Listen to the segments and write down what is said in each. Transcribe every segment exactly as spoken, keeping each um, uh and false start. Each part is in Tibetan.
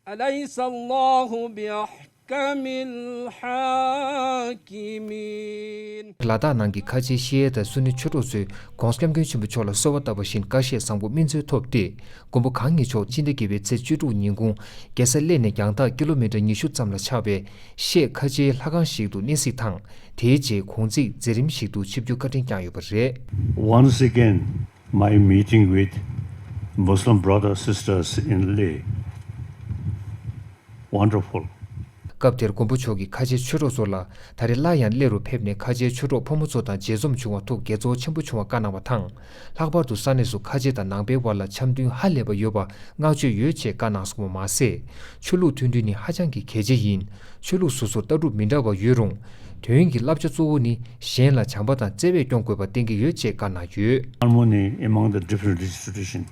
أليس الله بأحكم الحاكمين. ལ་དྭགས་ནང་གི་ཁ་ཆེའི་བཤད་ཡས་དང་སུ་ནི་ཆོས་གྲོགས་ཚོས་༧གོང་ས་༧སྐྱབས་མགོན་ཆེན་པོ་མཆོག་ལ་གསོལ་བ་བཏབ་པ་བཞིན་དཀའ་སྤྱད་བཟང་པོ་སྨིན་སྩལ་ཐོབ་སྟེ། མགོན་པོ་གང་ཉིད་མཆོག་སྤྱི་ཟླ་བརྒྱད་པའི་ཚེས་བཅུ་དྲུག་ཉིན་གུང་རྒྱལ་ས་གླེ་ནས་རྒྱང་ཐག་ཀི་ལོ་མི་ཊར་ཉི་ཤུ་ཙམ་ལ་ཆགས་པའི་བཤད་ཁ་ཆེའི་ལྷ་ཁང་ཞིག་ཏུ་གནས་གཟིགས་དང་། དེའི་རྗེས་གུང་ཚིགས་མཛད་རིམ་ཞིག་ཏུ་ཆིབས་བསྒྱུར་བཀའ་དྲིན་བསྐྱངས་ཡོད་པ་རེད། Once again, my meeting with Muslim brothers sisters in Leh, wonderful. སྐབས་དེར་མགོན་པོ་མཆོག་གིས་ཁ་ཆེའི་ཆོས་གྲོགས་ཚོ་ལ་ད་རེས་སླར་ཡང་གླེ་རུ་ཕེབས་ནས་ཁ་ཆེའི་ཆོས་གྲོགས་ཕོ་མོ་ཚོ་དང་མཇལ་འཛོམས་བྱུང་བར་ཐུགས་དགྱེས་ཚོར་ཆེན་པོ་བྱུང་བ་བཀའ་གནང་བ་དང་། ལྷག་པར་དུ་ས་གནས་སུ་ཁ་ཆེ་དང་ནང་པའི་དབར་ལ་འཆམ་མཐུན་ཧ་ལས་པ་ཡོད་པ་བསྔགས་བརྗོད་ཡོད་ཅེས་བཀའ་གནང་སོང་བ་མ་ཟད། ཆོས་ལུགས་མཐུན་སྒྲིལ་ནི་ཧ་ཅང་གི་གལ་ཆེ་ཡིན། ཆོས་ལུགས་སོ་སོར་ལྟ་གྲུབ་མི་འདྲ་བ་ཡོད་རུང་། དོན་གྱི་བསླབ་བྱ་གཙོ་བོ་ནི་གཞན་ལ་བྱམས་པ་དང་བརྩེ་བས་སྐྱོང་དགོས་པ་བསྟན་གྱི་ཡོད་ཅེས་བཀའ་གནང་ཡོད། Harmony among the different religious tradition,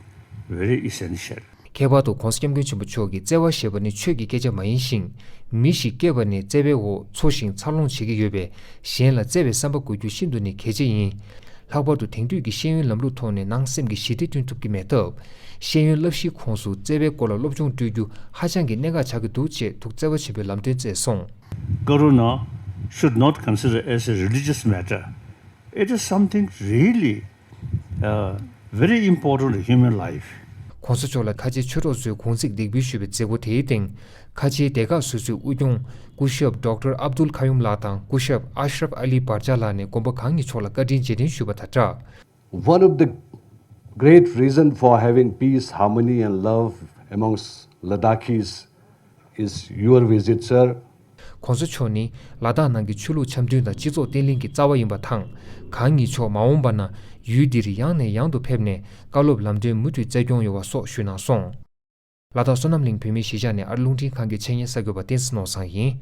very essential. ཁྱད་པར་དུ་༧གོང་ས་༧སྐྱབས་མགོན་ཆེན་པོ་མཆོག་གིས་བརྩེ་བ་ཞེས་པ་ནི་ཆོས་ཀྱི་སྐད་ཆ་མ་ཡིན་ཞིང་། མི་ཞིག་སྐྱེས་པ་ནས་བརྩེ་བའི་འོག་འཚོ་ཞིང་འཚར་ལོངས་བྱེད་ཀྱི་ཡོད་པས། གཞན་ལ་བརྩེ་བའི་བསམ་པ་དགོས་རྒྱུ་ཤིན་ཏུ་ནས་གལ་ཆེ་ཡིན། ལྷག་པར་དུ་དེང་དུས་ཀྱི་ཤེས་ཡོན་ལམ་ལུགས་ཐོག་ནས་ནང་སེམས་ཀྱི་ཞི་བདེ་བསྐྲུན་ཐུབ་ཀྱི་མེད་སྟབས། ཤེས་ཡོན་བསླབ་གཞིའི་ཁོངས་སུ་བརྩེ་བའི་སྐོར་ལ་སློབ་སྦྱོང་སྤྲོད་རྒྱུ་ཧ་ཅང་གི་གནད་འགག་ཆགས་ཀྱི་འདུག་ཅེས་ཐུགས་བརྩེ་བ་ཆེན་པོས་ལམ་སྟོན་བསྩལ་སོང་། Karuna should not consider as a religious matter. It is something really, uh, very important in human life. གོང་ས་མཆོག་ལ་ཁ་ཆེའི་ཆོས་གྲོགས་ཚོས་གུང་ཚིགས་འདེགས་འབུལ་ཞུ་བའི་མཛད་སྒོ་དེའི་སྟེང་། ཁ་ཆེའི་སྡེ་ཁག་སོ་སོའི་དབུ་སྐྱོང་སྐུ་ཞབས་ཌོག་ཊར་ཨབ་དུལ་ཁ་ཡུམ་ལགས་དང་སྐུ་ཞབས་ཨ་ཤྲབ་ཨ་ལི་བྷར་ཇ་ལགས་ནས་མགོན་པོ་གང་ཉིད་མཆོག་ལ་བཀའ་དྲིན་རྗེས་དྲན་ཞུས་པ་དང་སྦྲགས། One of the great reason for having peace, harmony and love amongst Ladakhis is your visit, sir. གོང་ས་མཆོག་ནི་ལ་དྭགས་ནང་གི་ཆོས་ལུགས་འཆམ་མཐུན་དང་སྤྱི་ཚོགས་བརྟན་ལྷིང་གི་རྩ་བ་ཡིན་པ་དང་། གང་ཉིད་མཆོག་མ་འོངས་པ་ན་ཡུལ་འདིར་ཡང་ནས་ཡང་དུ་ཕེབས་ནས་བཀའ་སློབ་ལམ་སྟོན་མུ་མཐུད་སྩལ་སྐྱོང་ཡོང་བ་སོགས་ཞུས་གནང་སོང་། ལ་དྭགས་བསོད་ནམས་གླིང་བོད་མིའི་གཞིས་ཆགས་ནས་ཨར་རླུང་འཕྲིན་ཁང་གི་ཆེད་གཉེར་གསར་འགོད་པ་བསྟན་འཛིན་ནོར་བཟང་ཡིན།